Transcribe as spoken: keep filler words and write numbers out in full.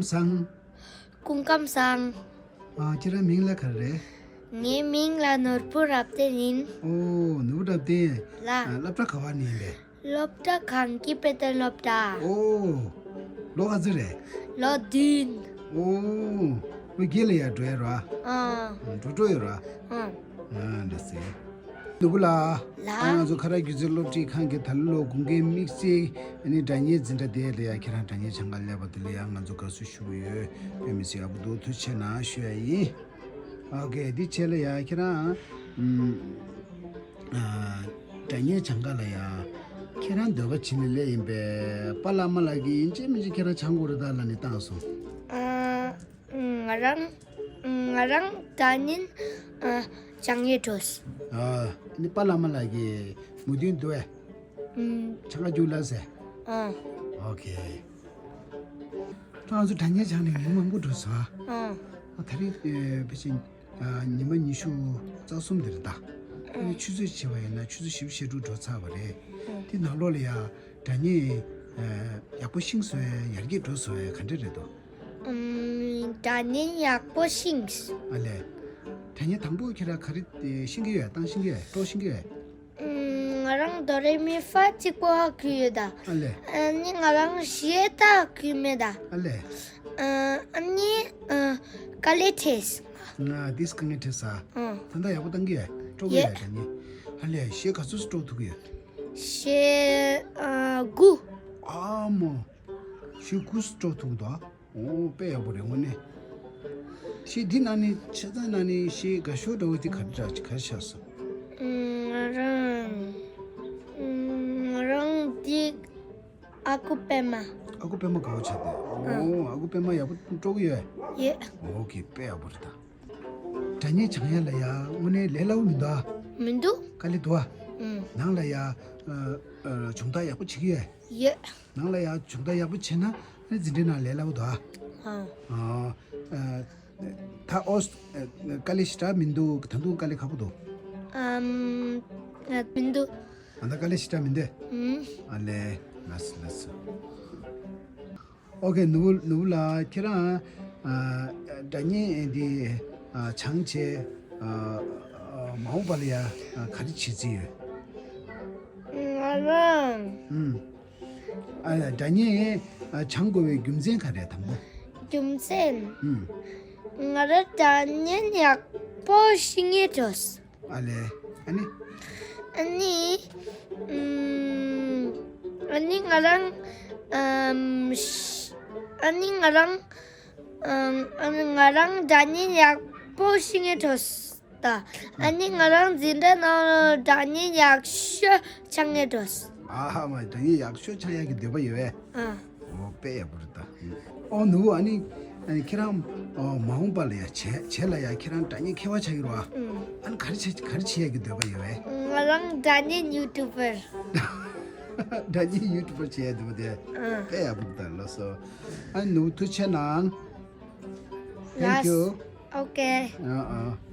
བཟང་། སྐུ་ཁམས་བཟང་། ཨ། ཁྱེད་རང་མིང་ལ་ག་རེ་རེད། ངའི་མིང་ལ་ནོར་བུ་རབ་བརྟན་ཡིན། ཨོ། ནོར་བུ་རབ་བརྟན། ལགས། ཨ། སློབ་གྲྭ་ག་བ་ནས་ཡིན་པས། སློབ་གྲྭ་གངས་སྐྱིད་དཔེ་སྟོན་སློབ་གྲྭ། ཨོ། ལོ་ག་ཚོད་རེད། ལོ་བདུན། ཨོ། ལོ་བརྒྱད་ལ་ཡར་འགྲོ་ཡ་ར། ཨ། འགྲོ་འགྲོ་ཡོད་ར། ཨ། ཨ། འདྲ་སེ། ནོར་བུ་ལགས། ལགས། ཨ། ང་ཚོ་ཁ་རག་སྒྱུ་རྩལ་སློབ་ཁྲིད་ཁང་གི་ད་ལོ་དགུན་ཁའི་དམིགས་བསལ་ཨ་ནི་སྒྲ་སྙན་འཛིན་གྲྭ་དེ་ལ་ཡ་ཁྱེད་རང་སྒྲ་སྙན་སྦྱང་ག་སླེབས་པ་དེ་ལ་ཡ་ང་ཚོ་དགའ་བསུ་ཞུ་གི་ཡོད། དཔེ་མི་སྲིད་ཡག་པོ་འདུག་ཐུགས་རྗེ་ཆེ་གནང་ཞུ་ཡ་ཡིན། ཨོ་ཀེ། འདི་བྱས་ལ་ཡ་ཁྱེད་རང་ཨམ། ཨ། སྒྲ་སྙན་སྦྱང་ག་ལ་ཡ་ཁྱེད་རང་འདོད་པ་བྱིན་ནས་སླེབས་ཡིན་པས། པཱ་ལགས་མ་ལགས་ཀྱིས་ཡིན་གཅིག་མིན་གཅིག་ཁྱེད་རང་སྦྱང་དགོས་རེད་ད་ལབ་ནས་བཏང་སོང་། ཨ། ང་རང་ང་རང་སྒྲ་སྙན་ཨ་སྦྱང་ཡས་འགྲོ། ཨ་ནི་པཱ་ལགས་མ་ལགས་ཀྱི་མོས་མཐུན་འདུག་ཨེ། ཨུམ། སྦྱང་ག་རྒྱུགས་ལ་ཟེར། ཨ། ཨོ་ཀེ། ད་ང་ཚོ་སྒྲ་སྙན་སྦྱངས་ནས་ཉིན་མང་པོ་འགྲོ་སོང་ཨ། ཨ། ད་རེས་ཨེ་ཕལ་ཆེར་ཨ་ཉི་མ་ཉི་ཤུ་རྩ་གསུམ་དེ་རེད་ད། ཨ་ནི་ཆུ་ཚོད་བྱས་པ་ཡིན་ན་ཆུ་ཚོད་བཞི་བཅུ་ཞེ་དྲུག་འགྲོ་ཚར་བ་རེད། ཨ། དེ་ནང་ལོགས་ལ་ཡ་སྒྲ་སྙན་ཨེ་ཡག་པོ་ཤེས་སོང་ཨེ། ཡར་རྒྱས་འགྲོ་སོང་ཨེ། ག་འདྲ་རེད་དོ། ཨུམ། སྒྲ་སྙན་ཡག་པོ་ཤེས། ཨ་ལས། སྒྲ་སྙན་དང་པོ་ཁྱེད་རང་ག་རེ་ཤེས་ཀྱི་ཡོད། བཏང་ཤེས་ཀྱི་ཡོད། དཀྲོག་ཤེས་ཀྱི་ཡོད། ཨུམ། ང་རང་དོ་རེ་མི་ཧྥ་གཅིག་པོ་ཧ་གོ་ཡོད་ད། ཨ་ལས། ཨ་ནི་ང་རང་གཞས་ད་གོ་མེད་ད། ཨ་ལས། ཨ་ནི་ཨ་དཀའ་ལས་འཕྲད། ང་དེས་དཀའ་ངལ་འཕྲད་ས། ཨ། ད་ལྟ་ཡག་པོ་བཏང་གི་ཡོད། དཀྲོག་གི་ཡོད་ཡེ། སྒྲ་སྙན། ཨ་ལས། གཞས་ག་ཚོད་དཀྲོག་ཐུབ་ཀྱི་ཡོད། གཞས་ཨ་དགུ། ཨ་མོ། གཞས་དགུ་དཀྲོག་ཐུབ་ཀྱི་འདུག་ཨ། ཨོ། དཔེ་ཡག་པོ་རེད་དངོས་གནས། གཞས་འདི་ནང་ནས་ཆ་ཚང་ནང་ནས་གཞས་དགའ་ཤོས་འདྲ་བོ་དེ་ག་འདྲ་ག་རེ་ཆགས་སོང་། ང་རང་ང་རང་འདི་ཨ་ཁུ་པད་མ། ཨ་ཁུ་པད་མ་དགའ་བོ་ཆགས་འདུག་ཨ། ཨོ། ཨ་ཁུ་པད་མ་ཡག་པོ་དཀྲོག་གི་ཡོད། ཡོད། ཨོ་ཀེ། དཔེ་ཡག་པོ་རེད་ད། སྒྲ་སྙན་སྦྱང་ཡ་ལ་ཡ་དངོས་གནས་ལས་སླ་བོ་མི་འདུག་ཨ། མི་འདུག་དཀའ་ལས་འདུག་ཨ། ཨུམ། ནང་ལ་ཡ་ཨ་ཨ་སྦྱོང་བརྡར་ཡག་པོ་བྱེད་ཀྱི་ཡོད། ཡོད། ནང་ལ་ཡ་སྦྱོང་བརྡར་ཡག་པོ་བྱས་ན་ནི་འཛིན་གྲྭའི་ནང་ལས་སླ་བོ་འདུག་ཨ། ཨ། ཨ། ཨ། ད་ཨོ། ཨ། དཀའ་ལས་ཞེ་དྲག་མི་འདུག་ད་དུང་དཀའ་ལས་ཁག་པོ་འདུག་ཨམ། ཨ། མི་འདུག་ཨ། ད་དཀའ་ལས་ཞེ་དྲག་མི་འདུག་ཨུམ། ཨ་ལས། ལགས་སོ་ལགས་སོ། ཨོ་ཀེ། ནོར་བུ་ནོར་བུ་ལགས་ཁྱེད་རང་ཨ་སྒྲ་སྙན་འདི་ཨ་སྦྱངས་བྱས་ཨ་ཨ་མ་འོངས་པ་ལ་ཡ་ཨ་ག་རེ་བྱེད་རྩིས་ཡོད། ང་རང་ཨུམ། ཨ་སྒྲ་སྙན་ཨ་སྦྱང་དགོས་པའི་རྒྱུ་མཚན་ག་རེ་དང་པོ། རྒྱུ་མཚན། ཨུམ། ང་རང་སྒྲ་སྙན་ཡག་པོ་ཤེས་ངེས་འགྲོ། ཨ་ལས། ཨ་ནི། ཨ་ནི། ཨུམ། ཨ་ནི་ང་རང་ཨམ། ཨ་ནི་ང་རང་ཨམ། ཨ་ནི་ང་རང་སྒྲ་སྙན་ཡག་པོ་ཤེས་ངེས་འགྲོ། ད། ཨ་ནི་ང་རང་འཛིན་གྲྭ་ནང་སྒྲ་སྙན་ཡག་ཤོས་ཆགས་ངེས་འགྲོ། ཨ་ཧ་མ། སྒྲ་སྙན་ཡག་ཤོས་ཆགས་ཡག་གི་འདོད་པ་ཡོད་པས། ཨ། ཨོ་དཔེ་ཡག་པོ་རེད་ད། ཨོ་ནུ་བོ། ཨ་ནི་ཨ་ནི་ཁྱེད་རང་ཨོ་མ་འོངས་པ་ལ་ཡ་བྱས་བྱས་ལ་ཡ་ཁྱེད་རང་སྒྲ་སྙན་མཁས་པ་ཆགས་ཀྱི་རེད་བ། ཨུམ། ཨ་ནི་ག་རེ་བྱས་ག་རེ་བྱེད་ཡག་གི་འདོད་པ་ཡོད་པས། ང་རང་སྒྲ་སྙན་ཡུ་ཊུབ་པར། སྒྲ་སྙན་ཡུ་ཊུབ་པར་བྱེད་ཡག་འདོད་པ་དེ། ཨ། དཔེ་ཡག་པོ་རེད་ད། ལགས་སོ། ཨ་ནི་ནུ་བོ་ཐུགས་རྗེ་གནང་། Thank you. ལགས། ཨོ་ཀེ། ཨ་ཨ།